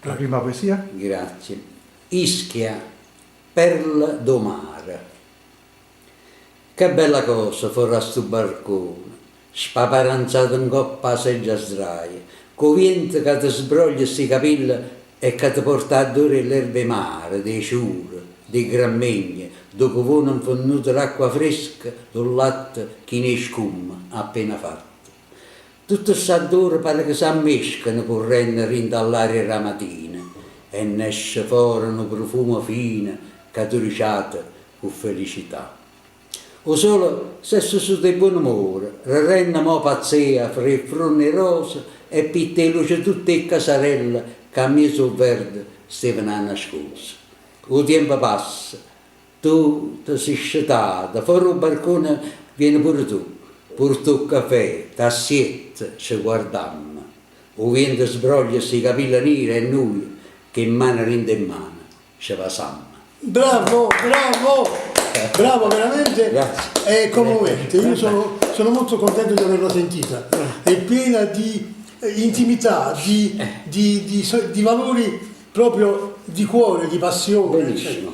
La prima poesia? Grazie. Ischia, perla d' 'o mare. Che bella cosa fore a stu barcone, spaparanzato 'ncopp' 'a seggia a sdraio, cu 'o viento ca te sbroglia sti capille e ca te porta 'addore 'e ll'erba 'e mare, d' 'e ciure, d' 'e grammegne, d' 'o cuvone 'nfunnuto d'acqua fresca, d' 'o latte chino 'e scumma appena fatto. Tutte st'addore pare che s'ammescano currenno dint' 'all'aria d' 'a matina e n'esce fora nu prufumo fino ca tu riciate cu felicità. O sole s'è susuto 'e buonumore, rerenno mo pazzea fra 'e ffronne 'e rosa e pitta 'e luce tutt' 'e ccasarelle ca 'mmiez' 'o vverde stevano annascose. O tiempo passa, tu te si scetata, fore 'o barcone viene pure tu, puorte 'o ccafè, t'assiette, ce guardammo. O viento sbroglia sti capille nire e nuje, ch' 'e mmane dint' 'e mmane, ce vasammo. Bravo, bravo, bravo, veramente è commovente. Io sono, sono molto contento di averla sentita. È piena di intimità, di, di, di, di valori proprio di cuore, di passione. Benissimo.